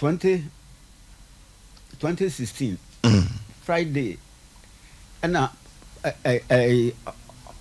20 2016 Friday ɛna ɛ ɛ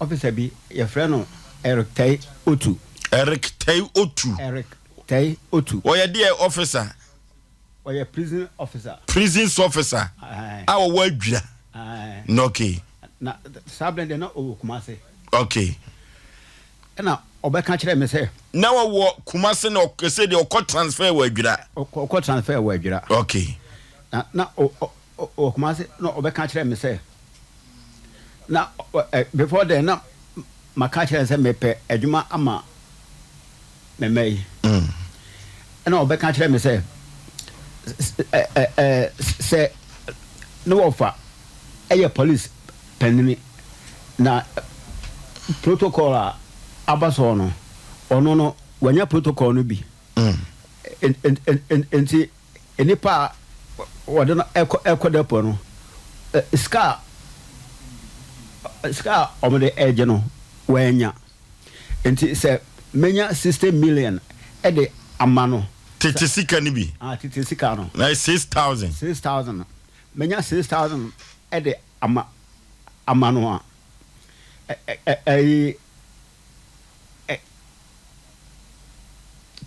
officer bi yɛfrɛ no Eric Tei Otu. Eric Tei Otu. Eric Tei Otu. Wɔyɛ deɛ officer? Ɔyɛ prison officer. Prisons officer a wɔwɔ Adwira. Na okay. Na saa berɛ deɛ na ɔwɔ Kumase. Okay. Ɛna ɔbɛka kyerɛ me sɛ. Na wɔwɔ Kumase na ɔsɛ deɛ ɔkɔ transfer wɔ Adwira. Ɔkɔ transfer wɔ Adwira. Okay. Na na ɔwɔ Kumase na ɔbɛka kyerɛ me sɛ na before then na maka kyerɛ sɛ mepɛ adwuma ama me mma yi. Ɛna ɔbɛka kyerɛ me sɛ sɛ ne wɔfa ɛyɛ police panini na protocol a aba soɔ no ɔno no wanya protocol no bi nti nnipa a wɔde no ɛkɔ ɛkɔ depot no sika sika a wɔde ɛgye no wɔanya. Nti sɛ menya 60 million de ama no. Tete sika no bi. Ah, tete sika no. Na 6,000. 6,000. Menya 6,000 de ama ama no a, ɛyi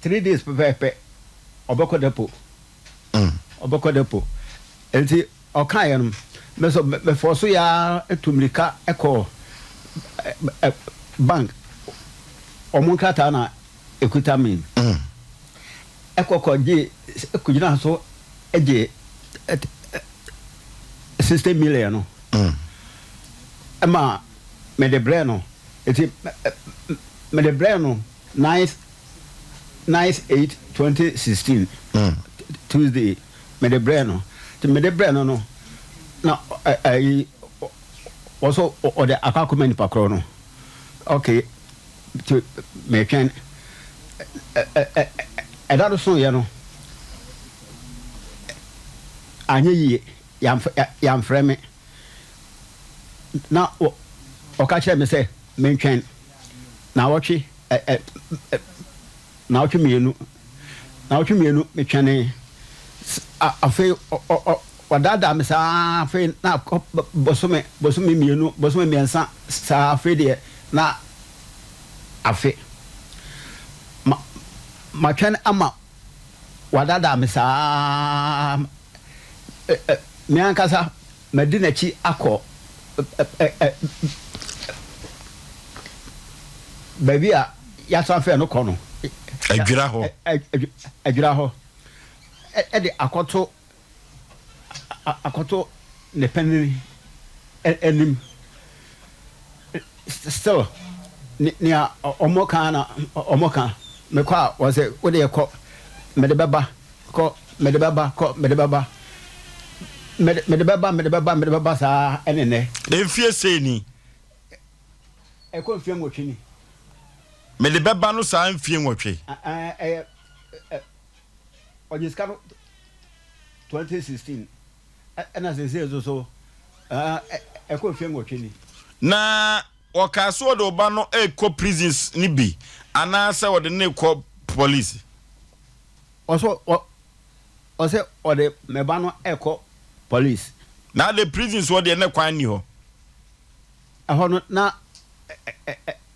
3 days pɛpɛɛpɛ ɔbɛkɔ depo. Ɔbɛkɔ depo. Nti ɔkaeɛ no, me nso mefɔɔ so yɛ ara tu mmirika kɔɔ bank, wɔn nkrataa na ɛkuta me, ɛkɔ kɔgye, kɔgyina so gye 60 million no ɛma mede brɛɛ no. Nti mede brɛɛ no 9/8/2016, Tuesday mede brɛɛ no. Nti mede brɛɛ no no na ɛyi wɔso ɔde akɔ akɔma nipa korɔ no. Okay, nti metwɛn ɛda no soeɛ no, anyɛ yie, yɛamfrɛ me. Na ɔka kyerɛɛ me sɛ mentwɛn naawɔtwe naawɔtwe 2, naawɔtwe 2 metwɛnee. Afei ɔdaadaa me saa, afei na akɔ bosome, bosome 2, bosome 3 saa, afei deɛ na afe. Ma matwɛn ama wadaadaa me saa, me ankasa madi n'akyi akɔ baabi a yɛatransfer no kɔ no. Adwira hɔ. Adwira hɔ de akɔto ne panin anim. Still nea wɔka na wɔka. Mekɔ a wɔsɛ wo deɛ kɔ, mede bɛba, kɔ, mede bɛba, kɔ, mede bɛba, mede bɛba, mede bɛba, mede bɛba saa ɛne nnɛ. Mfie sei ni. Ɛkɔ mfie 8 ni. Mede bɛba no saa mfie 8. Ɛyɛ ɔgye sika no 2016 ɛna seesei nso so ɛkɔ mfie 8 ni. Na wɔkaa sɛ ɔde ɔba no rekɔ prisons no bi anaasɛ ɔde no rekɔ police? Ɔsɛ ɔsɛ ɔde me ba no rekɔ police. Na ade prisons hɔ deɛ ne kwan nni hɔ? Ɛhɔ no na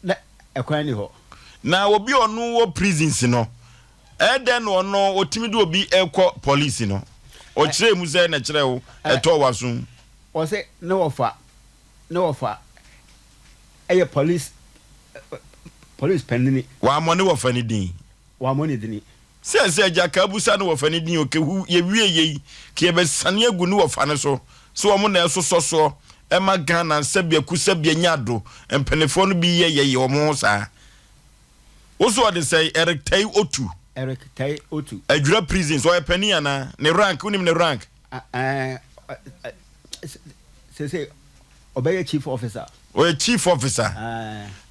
na ɛkwan nni hɔ. Na obi a ɔno wɔ prisons no, ɛyɛ dɛn na ɔno ɔtumi de obi rekɔ police no? Ɔkyerɛɛ mu sɛ na ɛkyerɛ wo, ɛtɔɔ w'asom? Ɔsɛ ne wɔfa ne wɔfa ɛyɛ police police panini. Wammɔ ne wɔfa ne din? Wammɔ ne dini. Sɛ sɛ agya ka abusa ne wɔfa ne din o, ke hu yɛwie yei, ke yɛbɛsane agu ne wɔfa no so, sɛ wɔn na ɛsosɔ soɔ ɛma Ghana sɛbea ku sɛbea nya ado, mpaninfoɔ no bi yɛ yɛyɛ wɔn ho saa. Wo so ɔde sɛe? Eric Tai Otu. Eric Tai Otu. Adwira prisons, ɔyɛ panin anaa? Ne rank, wonim ne rank? Ɛɛ, sese ɔbɛyɛ chief officer. Ɔyɛ chief officer.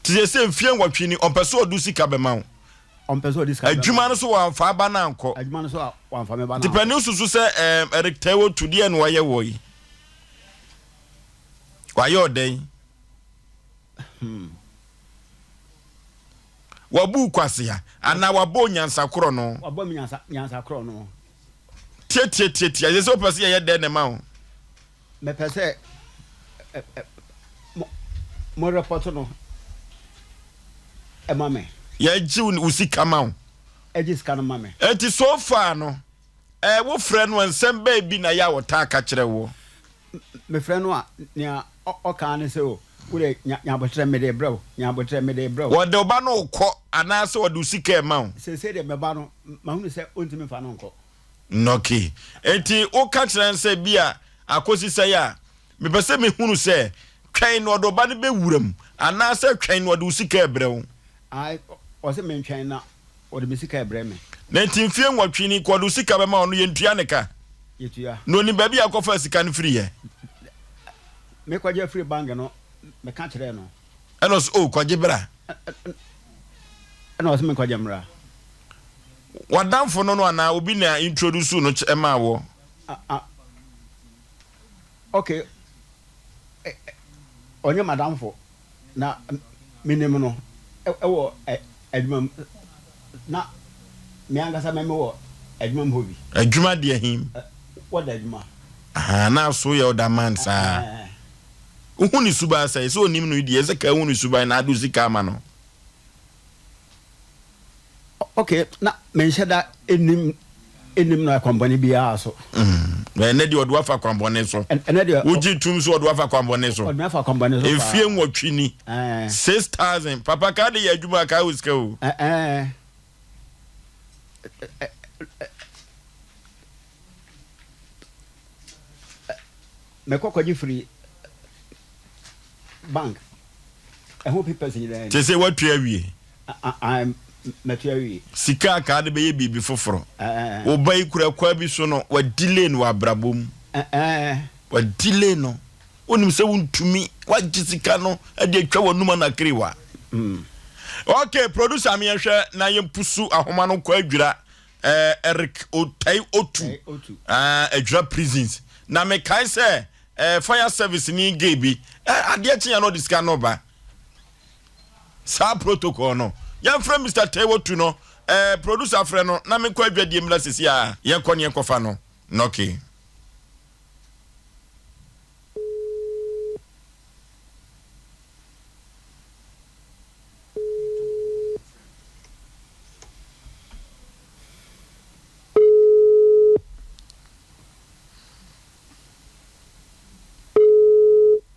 Te sɛ sɛ mfie 8 ni, ɔmpɛ sɛ ɔde sika bɛma wo. Ɔmpɛ sɛ ɔde sika bɛma. Adwuma no so wamfa aba no ankɔ. Adwuma no so a wamfa me ba no ankɔ. Nti panin susu sɛ ɛɛm Eric Taiwo tu deɛ na wayɛ wɔ yi. Wayɛ ɔdɛn? Wabu kwasea anaa wabɔ onyansa korɔ no? Wabɔ me nyansa nyansa korɔ no. Tiatiatiatia, ɛsɛ sɛ wopɛ sɛ yɛyɛ dɛn na ɛma wo? Mepɛ sɛ mo mo report no ɛma me. Yɛgye wo sika ma wo. Ɛgye sika no ma me. Enti so far no, ɛɛ wofrɛ no a nsɛm bɛn bi na yɛ a ɔtaa ka kyerɛ woɔ? Mefrɛ no a, nea ɔka ara ne sɛ, O, wo deɛ nya nya aboterɛ, mede rebrɛ wo, nya aboterɛ, mede rebrɛ wo. Wɔde wo ba no rekɔ anaasɛ wɔde wo sika rema wo? Seesei deɛ me ba no, mahunu sɛ ɔntumi mfa no nkɔ. Ok. Enti woka kyerɛ no sɛ bi a akosi sɛe a, mepɛ sɛ mehunu sɛ twɛn na ɔde wo ba no bɛwura mu anaasɛ twɛn na ɔde wo sika rebrɛ wo? Ae, ɔse mentwɛn na Ɔde me sika rebrɛ me. Na enti mfeɛ nwɔtwe ni, kɔ ɔde wo sika bɛma ɔno, yɛntua ne ka? Yɛtua. Na ɔnim baabi a wokɔfaa sika no firiiɛ? Mekɔgye afiri bank no, meka kyerɛɛ no. Ɛna ɔse, oh, kɔgye bra. Ɛna ɔse menkɔgye mmra. W'adamfo no no anaa obi na introduce no maa woɔ? Ah, ah, okay, ɔnyɛ m'adamfo. Na menim no wɔ adwuma mu, na me ankasa me mewɔ adwuma mu hɔ bi. Adwuma deɛ he? Wɔda adwuma. Ahaa, na so yɛ ɔda man saa? Wohu ne suban sɛn? Sɛ onim no yi deɛ, sɛ ka hu ne suban na ade wo sika ama no. Ok, na menhyɛ da nnim nnim no akwammɔne biara so. Na ɛnɛ deɛ ɔde wo afa kwammɔne so. Ɛnɛ deɛ. Wogye tom sɛ ɔde wo afa kwammɔne so. Ɔde me afa kwammɔne so paa. Mfie nwɔtwe ni. 6000. Papa kaa de yɛ adwuma a kaa wɔ sika o. Mekɔ kɔgye firi bank. Ɛho papers nyinaa ni. Kyerɛ sɛ woatua awie? Matua awie. Sika a kaa de bɛyɛ biribi foforɔ. Wo ba yi kura kwa bi so no, wa delay no wɔ abrabɔ mu. Wa delay no. Wonim sɛ wontumi, wagye sika no de atwa w'anum anakiriwa. Okay, producer me yɛhwɛ na yɛmpusu ahoma no kɔ adwira. Eh, Eric Otai Otu. Ah, adwira prisons. Na mekae sɛ Eh fire service ni gay bi eh adeɛ kye ya na ɔde sika no ba saa protocol no yɛmfrɛ Mr. Tewotu no eh producer frɛ no na menkɔ adwadie mmra sisi a yɛnkɔ ne yɛnkɔfa no nɔke.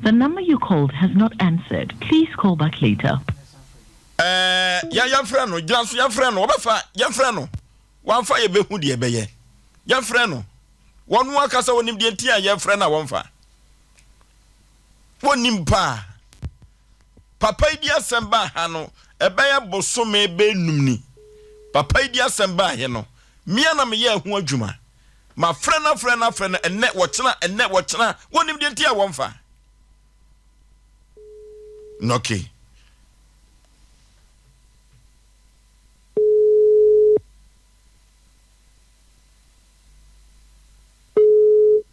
The number you called has not answered, please call back later. Ɛɛ yɛn yɛnfrɛ no gyina so yɛnfrɛ no wɔbɛfa yɛnfrɛ no wɔamfa yɛbɛhu deɛ ɛbɛyɛ yɛnfrɛ no wɔn akasa wɔnim deɛ nti a yɛfrɛ no a wɔmfa wɔnim paa Papa yi de asɛm baa ha no, ɛbɛyɛ bosome bɛyɛ num ni. Papa yi de asɛm baa he no, me a na meyɛɛ ho adwuma. Mafrɛ no afrɛ no afrɛ no, ɛnnɛ, wɔkyena, ɛnnɛ, wɔkyena, wɔnnim deɛ nti a wɔmfa. Nɔke.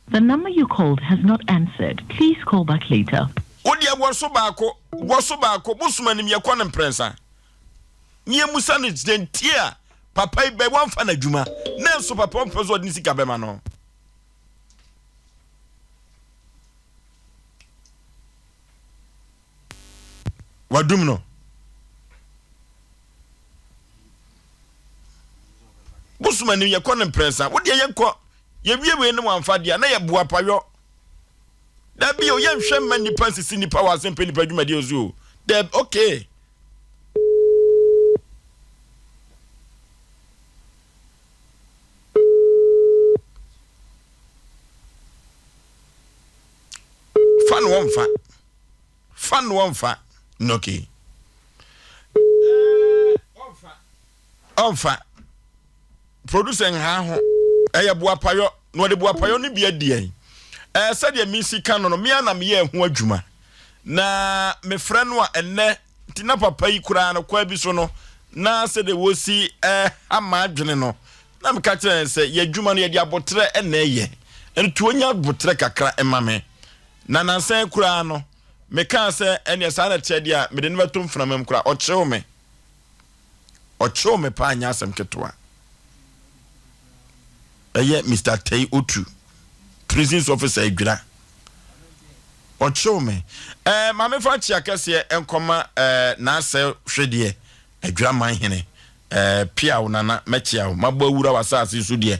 The number you called has not answered, please call back later. Wo deɛ wɔ so baako, wɔ so baako, bosom anim yɛkɔ no mprɛnsa. Ne yɛmmusa no deɛ nti a papa yi bɛ wamfa no adwuma, nanso papa ɔmpɛ sɛ ɔde ne sika bɛma no. Wadum no. Bosom anim yɛkɔ no mprɛnsa. Wo deɛ yɛnkɔ yɛwie wei ne wamfa deɛ na yɛ boapayɔ. Dabi o yɛnhwɛ mma nnipa nsisi nnipa wɔ asɛmpɛ nnipa dwumadie so o. Dɛb okay. Fa no wɔmfa. Fa no wɔmfa. Okay. Ɔmfa. Producer nhaa ho. Ɛyɛ boapayɔ. Na ɔde boapayɔ no bi adi yɛn. Ɛɛ sɛdeɛ mesi ka no no, me ara na meyɛɛ ho adwuma. Na mefrɛ no a ɛnnɛ nti na papa yi koraa no kwan bi so no na sɛdeɛ wɔsi ɛha m'adwene no na meka kyerɛ no sɛ yɛ adwuma no yɛde aboterɛ na ɛyɛ nti ɔnya aboterɛ kakra ma me na nansa yi koraa no mekaa sɛ ɛneɛ saa na ɛteɛ deɛ a mede no bɛto mframa mu koraa ɔkyew me ɔkyew me paa nyɛ asɛm ketewa. Ɛyɛ Mr. Tei Otu, prisons officer Adwira. Ɔkyew me. Ɛɛ maame fa kyea kɛseɛ nkɔma ɛɛ n'asɛ hwedeɛ Adwira man hene. Ɛɛ piaw nana mɛkyea wo mabɔ awura w'asase so deɛ.